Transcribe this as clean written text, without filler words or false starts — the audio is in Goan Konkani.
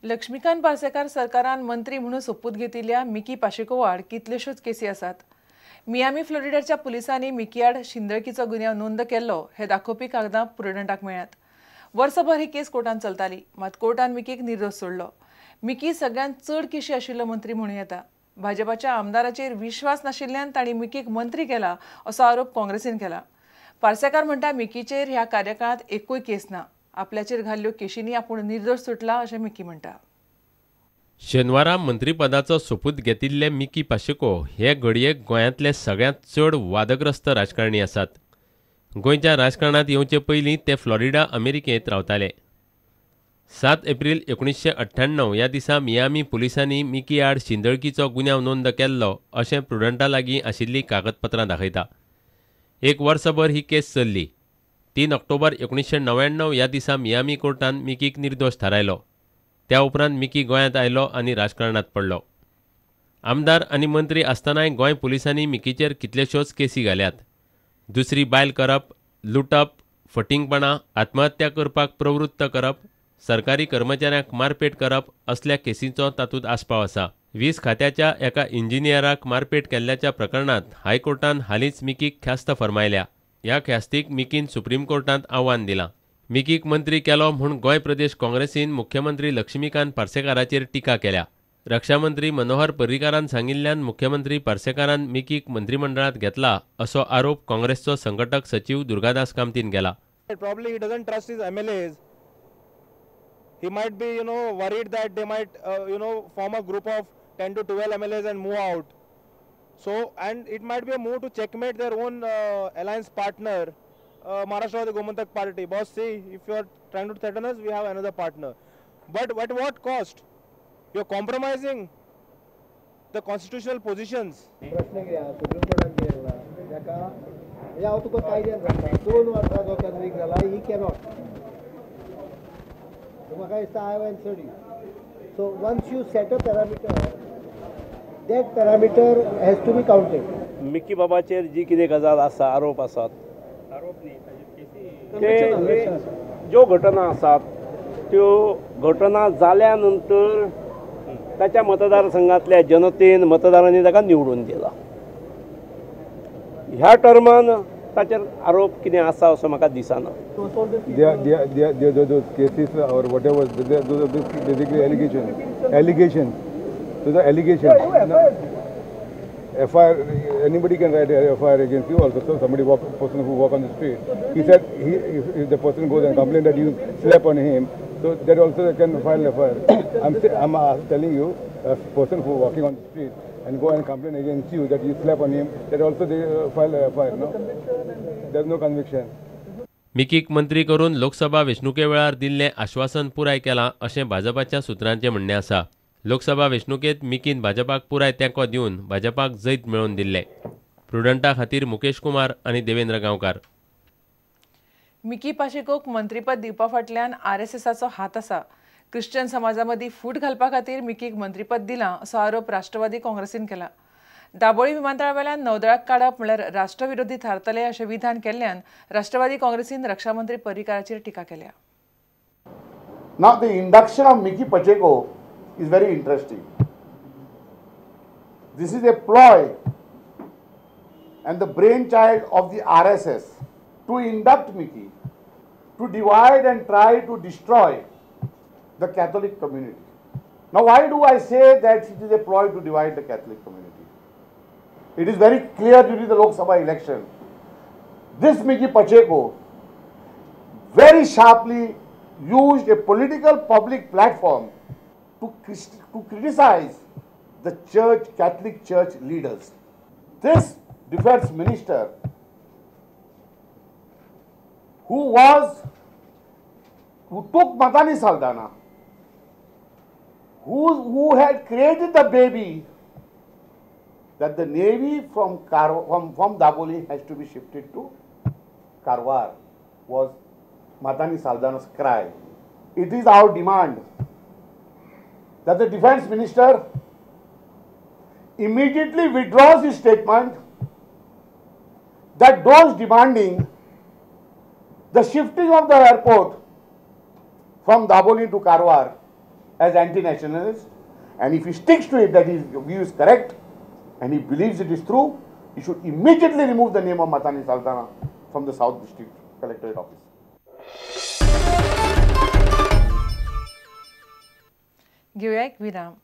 लक्ष्मीकांत पार्सेकार सरकारान मंत्री म्हणून सोपूत घेतिल्ल्या मिकी पाशेको आड कितल्योश्योच केसी आसात. मियामी फ्लोरिडाच्या पुलिसांनी मिकी आड शिंदळकीचो गुन्यांव नोंद केल्लो हे दाखोवपी कागदां प्रुडंटाक मेळ्ळ्यात. वर्सभर ही केस कोर्टान चलताली, मात कोर्टान मिकीक निर्दोश सोडलो. मिकी सगळ्यांत चड केशी आशिल्लो मंत्री म्हणूं येता. भाजपाच्या आमदाराचेर विश्वास नाशिल्ल्यान तांणी मिकीक मंत्री केला असो आरोप काँग्रेसीन केला. पार्सेकार म्हणटा मिकीचेर ह्या कार्यकाळांत एकूय केस ना. आपल्याचेर घाल्ल्यो केशींनी आपूण निर्दोश सुटला अशें मिकी म्हणटा. शेनवारा मंत्रीपदाचो सोपूत घेतिल्ले मिकी पाशेको हे घडयेक गोंयांतले सगळ्यांत चड वादग्रस्त राजकारणी आसात. गोंयच्या राजकारणांत येवचे पयलीं ते फ्लॉरिडा अमेरिकेंत रावताले. 7 एप्रील 1998 ह्या दिसा मियामी पुलिसांनी मिकी आड शिंदळकीचो गुन्यांव नोंद केल्लो अशें प्रुडंटा लागीं आशिल्लीं कागदपत्रां दाखयता. एक वर्सभर ही केस चल्ली. 3 ऑक्टोबर 1999 ह्या दिसा मियामी कोर्टान मिकीक निर्दोश थारायलो. त्या उपरांत मिकी गोंयांत आयलो आनी राजकारणांत पडलो. आमदार आनी मंत्री आसतनाय गोंय पुलिसांनी मिकीचेर कितल्योश्योच केसी घाल्यात. दुसरी बायल करप, लुटप, फटींगपणां, आत्महत्या करपाक प्रवृत्त करप, सरकारी कर्मचाऱ्यांक मारपेट करप असल्या केसींचो तातूंत आस्पाव आसा. वीज खात्याच्या एका इंजिनियराक मारपेट केल्ल्याच्या प्रकरणांत हायकोर्टान हालींच मिकीक ख्यास्त फर्मायल्या. ह्या ख्यास्तीक मिकीन सुप्रीम कोर्टांत आव्हान दिलां. मिकीक मंत्री केलो म्हूण गोंय प्रदेश काँग्रेसीन मुख्यमंत्री लक्ष्मीकांत पार्सेकाराचेर टिका केल्या. रक्षामंत्री मनोहर पर्रीकारान सांगिल्ल्यान मुख्यमंत्री पार्सेकारान मिकीक मंत्रिमंडळांत घेतला असो आरोप काँग्रेसचो संघटक सचीव दुर्गादास कामतीन केला. Probably he doesn't trust his MLAs. He might be, you know, worried that they might, you know, form a group of 10 to 12 MLAs and move out. So, and it might be a move to checkmate their own alliance partner, Maharashtra Gomantak Party. Boss, see, if you are trying to threaten us, we have another partner. But at what cost? You are compromising the constitutional positions. प्रश्न कितें सुप्रीम कोर्टान केला ताका हांव तुका कायद्यान सांगता 2 वर्सां जो कन्विक्ट जाला he cannot. म्हाका दिसता I have answered you. So once you set a parameter, that parameter has to be counted. Mickey बाबाचेर जी कितें गजाल आसा, आरोप आसात, ते ज्यो घटना आसात त्यो घटना जाल्या नंतर ताच्या मतदारसंघातल्या जनतेन मतदारांनी ताका निवडून दिला. ह्या टर्मान ताचेर आरोप कितें आसा असो म्हाका दिसना. Those cases or whatever, those are basically allegations. Those are allegations. FIR, anybody can write a FIR against you also. So somebody person who walk on the street, he said if the person goes and complain that you slap on him, so that also they can file FIR. I'm telling you, a person who walking on the street and go and complain against you that you slap on him, that also they file a FIR. No, there's no conviction. मिकीक मंत्री करून लोकसभा वेंचणुके वेळार दिल्लें आश्वासन पुराय केलां अशें भाजपाच्या सुत्रांचें म्हणणें आसा. लोकसभा वेंचणुकेंत मिकीन भाजपाक पुराय तेंको दिवन भाजपाक जैत मेळोवन दिल्लें. प्रुडंटा खातीर मुकेश कुमार आनी देवेंद्र गांवकार. मिकी पाशेकोक मंत्रीपद दिवपा फाटल्यान आरएसएसाचो हात आसा. क्रिश्चन समाजा मदीं फूट घालपा खातीर मिकीक मंत्रीपद दिलां असो आरोप राष्ट्रवादी काँग्रेसीन केला. दाबोळी विमानतळावेल्यान नौदळाक काडप म्हळ्यार राष्ट्रविरोधी थारतले अशें विधान केल्ल्यान राष्ट्रवादी काँग्रेसीन रक्षामंत्री पर्रीकाराचेर टिका केल्या. Now the induction of Mickky Pacheco is very interesting. This is a ploy and the brainchild of the RSS to induct Mickky, to divide and try to destroy the Catholic community. Now why do I say that it is a ploy to divide the Catholic community? It is very clear during the Lok Sabha election, this Mickky Pacheco very sharply used a political public platform to criticize the church, Catholic Church leaders. This defense minister, who took Matani Saldana, who had created the baby that the navy from Daboli has to be shifted to Karwar, was Matani Saldana's cry. It is our demand that the defense minister immediately withdraws his statement that those demanding the shifting of the airport from Daboli to Karwar as anti-nationalist, and if he sticks to it that his view is correct and he believes it is true, he should immediately remove the name of Matanhy Saldanha from the South District Collectorate Office. घेऊया एक विराम.